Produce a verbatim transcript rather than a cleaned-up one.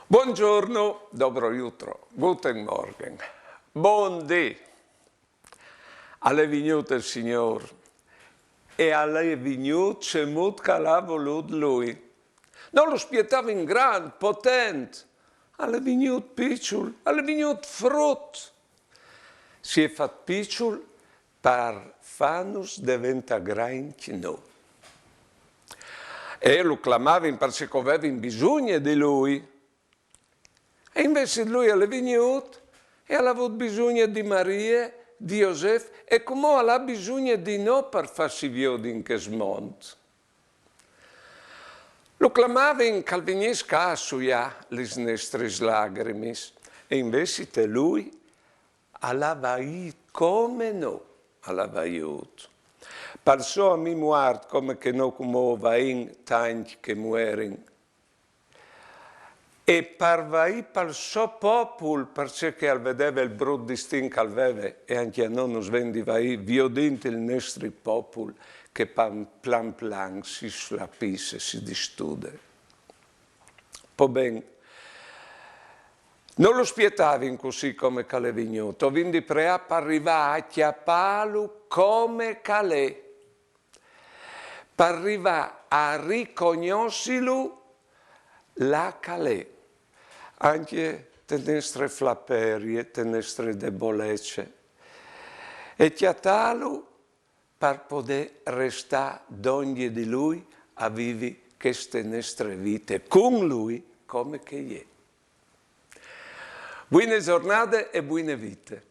Buongiorno, dobro jutro, guten Morgen, bundì. Al è vignût il Signôr e al è vignût cemût che al à volût lui. No lu spietavin grant, potent, al è vignût piçul, al è vignût frut. Si è fat piçul par fânus deventâ grancj nô. E lu clamavin parcè che o vevin bisugne di lui. E invezit lui al è vignût e al à vût bisugne di Marie, di Josef e cumò al à bisugne di nô par fâsi viodi in chest mont. Lu clamavin che al vignìs ca a suiâ lis nestris lagrimis e invezit lui al à vaît come nô al à vaiût. Pal so amì muart, come che nô cumò o vaìn tancj che muerin. E par vaî pal so popul, parcè che al vedeve il brut distin che al veve, e ancje a nô nus ven di vaî viodint il nestri popul che pan, plan plan si slapìs e si distude. Po ben, no lu spietavin cussì come che al è vignût, o vin di preâ par rivâ a cjapâlu come che al è, par rivâ a ricognossilu là che al è, ancje te nestre flaperie, te nestre debolece, e cjatâlu par podê restâ dongje di lui a vivi cheste nestre vite cun lui come che e je. Buine zornade e buine vite.